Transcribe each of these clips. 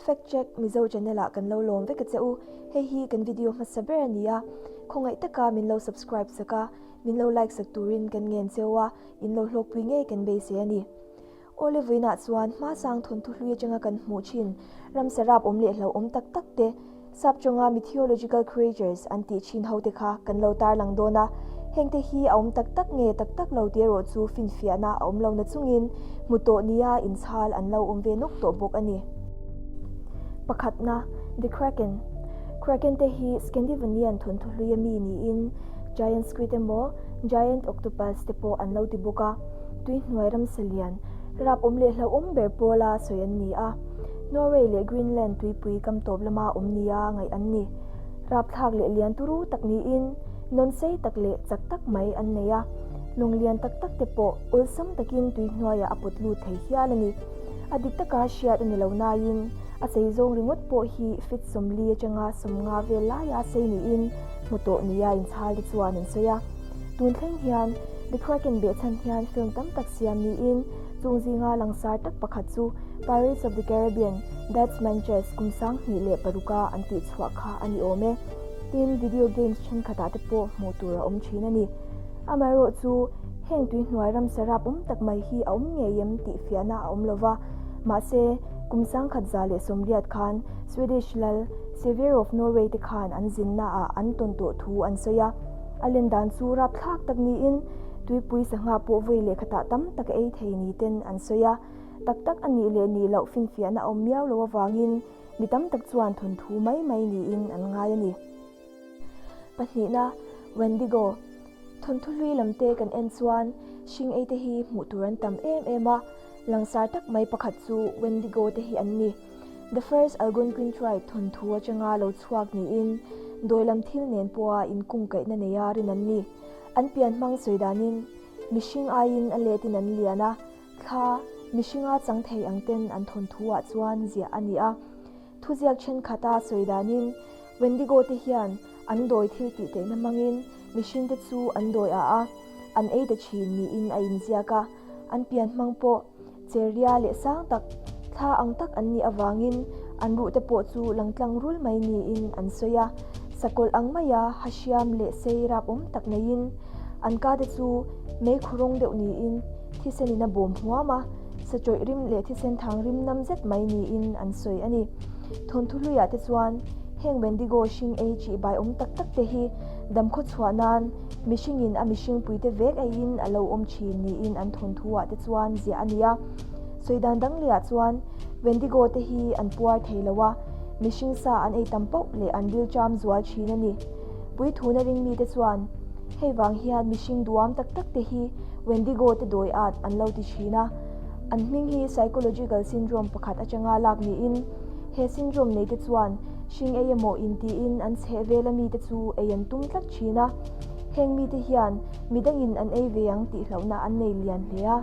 Fact Check Mizo channel ah kan lo lawm vek a che u. Hei hi kan video hmasa ber a ni a, khawngaih taka min lo subscribe sak a, min lo like sak turin kan ngen cheu a, in lo hlawkpui ngei kan beisei a ni. Awle vawiinah chuan hmasang thawnthu hlui atanga kan hmuh thin ramsa rap awm leh hlauhawm tak tak te, sap tawnga mythological creatures an tih thin ho te kha kan lo tarlang dawn a. Hengte hi a awm tak tak nge tak tak lo tih erawh chu finfiahna a awm lo na chungin hmu tawh nia inchhal an lo awm ve nawk tawh bawk a ni. Pakhatna, The Kraken. Kraken te hi Scandinavian thawnthu hlui ami niin Giant Squid emaw Giant Octopus te pawh an lo ti bawk a. Tui hnuai ramsa lian, rap awm leh hlauhawm ber pawla sawi an ni a. Norway leh Greenland tuipui kam tawp lama awm nia ngaih an ni. Rapthlak leh lian turu tak niin, nawn sei tak leh chak tak mai an nei a. Lung lian tak tak te pawh awlsam takin tui hnuaiah a pawt lut thei hial a ni. A dik taka hriat a ni lo nain, a sei zawng ringawt pawh hi feet 40 atanga 50 vel laia sei niin hmu tawh nia inchhal te chuan an sawi a. Tun thleng hian The Kraken behchhan hian film tam tak siam niin chung zinga langsar tak pakhat chu Pirates of the Caribbean, Dead Man's Chest kum 2006-a an tih chhuah kha a ni awm e. Tin, video games thenkhatah te pawh hmuh tur a awm thin a ni. Amaherawh chu heng tuihnuai ramsa rap awm tak mai hi a awm ngei em tih fiahna a awm lova, mahse kum 1180 khan Swedish lal Sverre of Norway te khan an zinnaah an tawn tawh thu an sawi a. A len dan chu rapthlak tak niin tuipui sangha pawh vawi leh khatah tam tak a ei thei ni ten an sawi a. Tak tak a nih leh nih loh finfiahna a awm miau lo avangin mi tam tak chuan thawnthu mai mai niin an ngai a ni. Pahnihna, Wendigo. Thawnthu hlui lam te kan en chuan hring ei te hi hmuh tur an tam em em a, langsar tak mai pakhat chu Wendigo te hi an ni. The First Algonquin Tribe thawnthu atanga lo chhuak niin dawi lam thil nen pawha inkungkaihna neia rin an ni. An pian hmang sawi danin mihring aiin a letin an lian a, thla mihringa chang thei ang ten an thawnthu ah chuan ziah a ni a. Thuziak thenkhat a sawi danin Wendigo te hian an dawi thil tih theihna hmangin mihring te chu an dawi ah a, an ei ta thin niin a inziak a. An pian hmang pawh Cheria leh sang tak, thla ang tak an nih avangin an ruhte pawh chu langtlang rul mai niin an sawi a. Sakawlh ang maia ha hriam leh sei rapawm tak neiin an kate chu meikhu rawng deuh niin thisenin a bawm huam a, sachawih rim leh thisen thang rim nam zet mai niin an sawi a ni. Thawnthu hluiah te chuan heng Wendigo hring ei chih bai awm tak tak te hi damkhaw chhuah nan Mihringin a mihringpuite vek eiin a lo awm thin niin an thawnthu-ah te chuan ziah a ni a. Sawi dan dang lehah chuan Wendigo te hi an puar thei lo a, mihring sa an ei tam pauh leh an rilṭam zual thin a ni. Puithuna ring mite chuan hei vang hian mihring duam tak tak te hi Wendigo te dawi at an lo ti thin a. An hming hi psychological syndrome pakhat atanga lak niin he syndrome neite chuan hring ei emaw intiin an chhehvel a mite chu ei an tum tlat thin a. Heng mite hian midangin an ei ve ang tih hlauhna an nei lian hle a,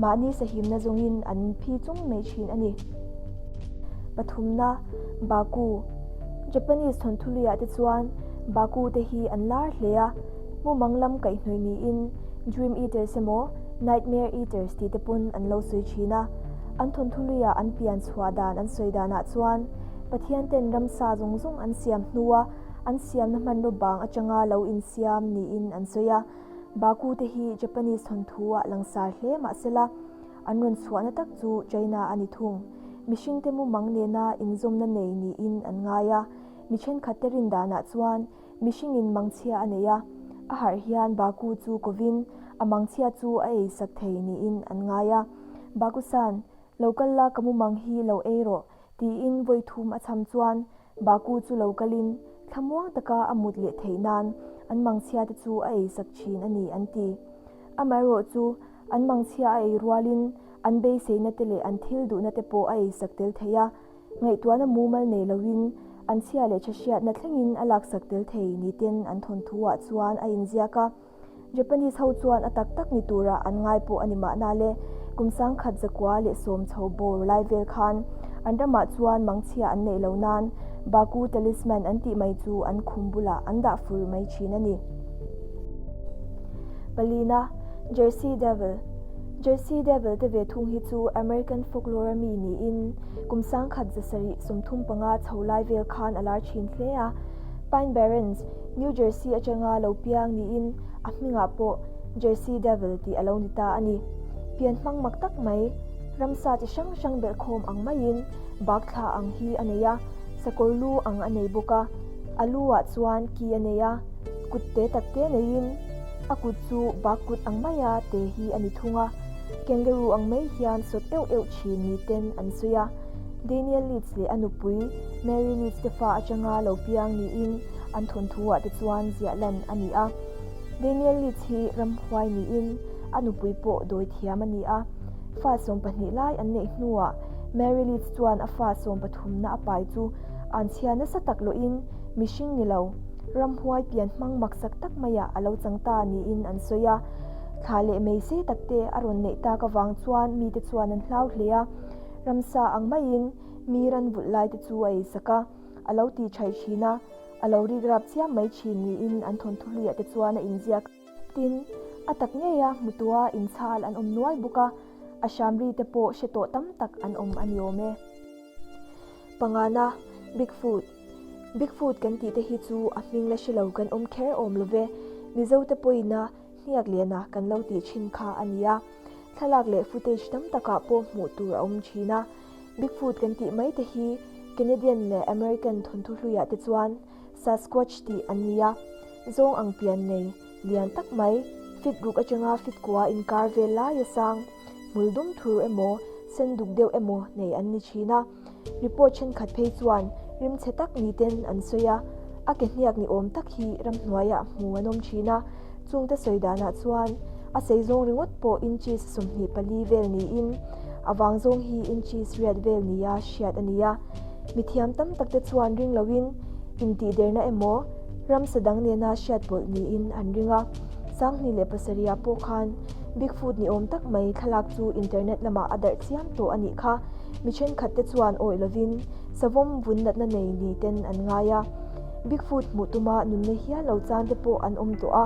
mahni sahimna zawngin an phi chung mai thin a ni. Pathumna, Baku. Japanese thawnthu luiah te chuan Baku te hi an lar hle a, mumang lam kaihhnawih niin Dream Eaters emaw Nightmare Eaters tih te pawn an lo sawi thin a. An thawnthu luiah an pian chhuah dan an sawi danah chuan Pathian ten ramsa zawng zawng an siam hnua an siamna hmanraw bang atanga lo insiam niin an sawi a. Baku te hi Japanese thawnthu ah langsar hle mahsela an rawn chhuahna tak chu China a ni thung. Mihringte mumang nena inzawmna nei niin an ngai a. Mi thenkhatte rin danah chuan mihringin mangchhia a nei a, a harh hian Baku chu kovin a mangchhia chu a eisak thei niin an ngai a. Baku-san, lo kal la ka mumang hi lo ei rawh tiin vawi thum a cham chuan Baku chu lo kalin thlamuang taka a mut leh theih nan an mangchhia te chu a eisak thin a ni an ti. Amaherawh chu an mangchhia a ei rualin an beiseina te leh an thil duhna te pawh a eisak tel thei a, ngaihtuahna mumal nei loin an chhia leh tha hriatna thlengin a laksak tel thei ni ten an thawnthu ah chuan a inziak a. Japanese ho chuan a tak tak ni tura an ngai pawh a ni mahna le, kum 1910 chho bawr lai vel khan an ramah chuan mangchhia an neih lo nan Baku talisman an tih mai chu an khum bulah an dah fur mai thin a ni. Palina, Jersey Devil. Jersey Devil te ve thung hi chu American folklore a mi niin kum 1735 chho lai vel khan a lar thin hle a. Pine Barrens, New Jersey atanga lo piang niin a hmingah pawh Jersey Devil tih a lo ni ta a ni. Pian hmang mak tak mai, ramsa chi hrang hrang belhkhawm ang maiin bak thla ang hi a nei a, sakawr lu ang a nei bawk a, a lu ah chuan ki a nei a, kut te tak te neiin a kut chu bak kut ang maia te hi a ni thung a, kangaroo ang mai hian sawt euh euh thin ni ten an sawi a. Daniel Leeds leh a nupui Mary Leeds te fa atanga lo piang niin an thawnthu ah te chuan ziah lan a ni a. Daniel Leeds hi ramhuai niin a nupui pawh dawi thiam a ni a. Fa 12 lai an neih hnuah Mary Leeds chuan a fa sawmpathumna a pai chu an chhia nasa tak lawhin mihring ni lo, ramhuai pian hmang maksak tak maiah a lo chang ta niin an sawi a. Thla leh mei sei takte a rawn neih tak avang chuan mite chuan an hlau hle a. Ramsa ang maiin mi ran vulh laite chu a eisak a, a lo tih thaih thin a, a lo rik rap chiam mai thin niin an thawnthu hluiah te chuan a inziak. Tin, a tak ngeia hmutua inchhal an awm nual bawk a, a hramri te pawh hre tawh tam tak an awm a ni awm e. Pangana, Bigfoot. Bigfoot kan tih te hi chu a hming la hre lo kan awm kher awm lo ve, Mizo te pawhin a hniak liana kan lo tih thin kha a ni a. Thlalak leh footage tam takah pawh hmuh tur a awm thin a. Bigfoot kan tih mai te hi Canadian leh American thawnthu hluiah te chuan Sasquatch tih an ni a. Zawng ang pian nei lian tak mai, fit ruk atanga fit kua inkar vel laia sang, hmul dum thur emaw, sen duk deuh emaw nei an ni thin a. Report thenkhat phei chuan rimchhe tak ni ten an sawi a, a ke hniak ni awm tak hi ramhnuaiah hmu an awm thin a, chungte sawi danah chuan a sei zawng ringawt pawh inches 24 vel niin a vang zawng hi inches riat vel nia hriat a ni a. Mithiam tam tak te chuan ring loin intihderna emaw ramsa dang nena hriat pawlh niin an ring a. 2007 ah pawh khan Bigfoot ni awm tak mai thlalak chu internet lamah a darh chiam tawh a nih kha. Mi thenkhat te chuan awih lovin savawm vun natna nei ni ten an ngai a. Bigfoot hmuh tuma nunna hial lo chan te pawh an awm tawh a,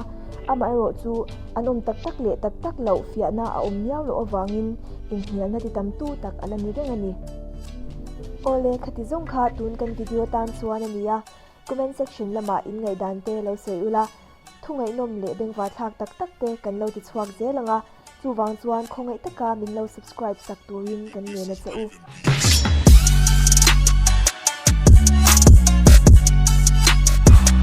amaherawh chu an awm tak tak leh tak tak loh fiahna a awm miau loh avangin inhnialna ti tam tu tak a la ni reng a ni. Awle, khati zawng kha tun kan video tan chuan a ni a, comment section lamah in ngaihdan te lo sawi ula, thu ngaihnawm leh bengvar thlak tak tak te kan lo ti chhuak zel ang a, chuvang chuan khawngaih taka min lo subscribe sak turin kan ngen a che u.